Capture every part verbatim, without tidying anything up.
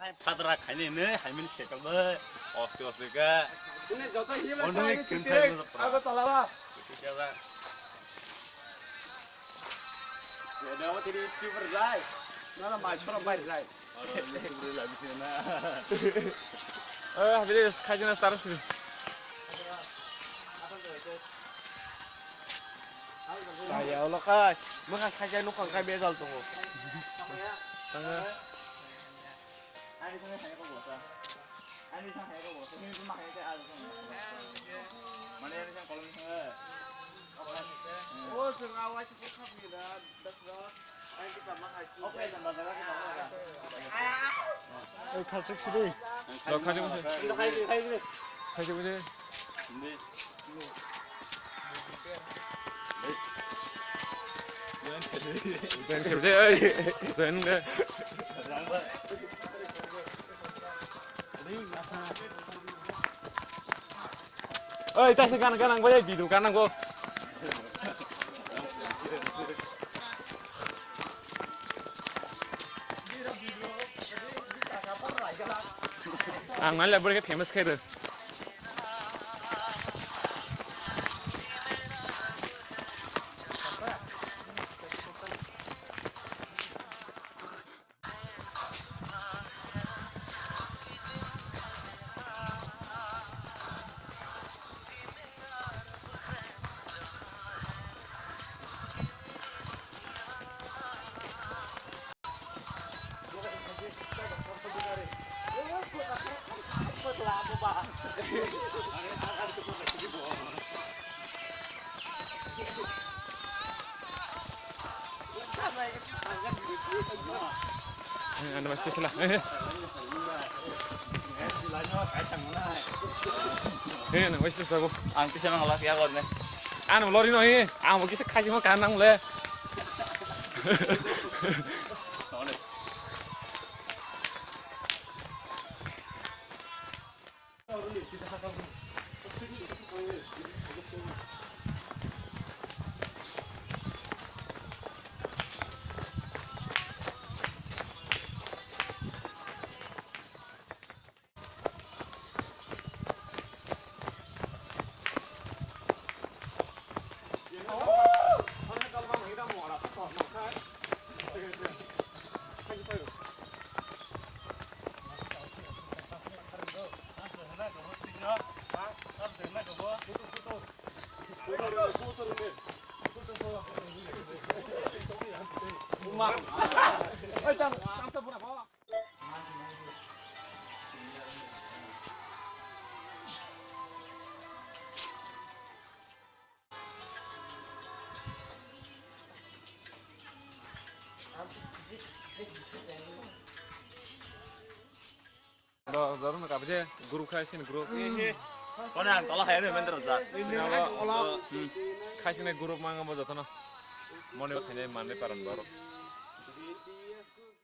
Patra khaini ne, hai mini sekal bai. Oste oste ka. Ini joto hiba Ono khai ini khin chitik. Sai mo patra. Agartala ba. Chitik ya ba. Ya, dawa tiri YouTuber jai. Nana mai soro bai jai. Oro YouTuber la bisi na. Eh, habis khaji na star sri. Kaya Allah kai. Maka khaji nukang kai bejal tongo. Tangga. Ani thang hai ko bosa. Ani thang hai ko bosa. Ni ma hai te al thang. Mane ani thang kolom thang. O sir awai tu khap ni da. Dak da. Ani thang ma hai. Oke, thang ma hai. Oi, khachuk sidi. Lo khachuk sidi. Khachuk sidi. Join khede, oi. Join de. Oi, ta se gan gan ang bai video gan ang go. Ang nai le bor ke famous khe de. Ano mas tisla. He, ano mas tisla go. Ang kisa nang lak ya gorne. Ano lori no he. Ang kisa khaji mo kan nang le. Do, do, no, kabje, group khai sin group. Kona ang tola hai mendro ja. Khai sin group mang mo jotono. Moni khai mande paran baro.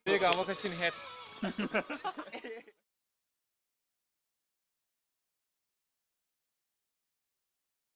Bega mo khai sin head.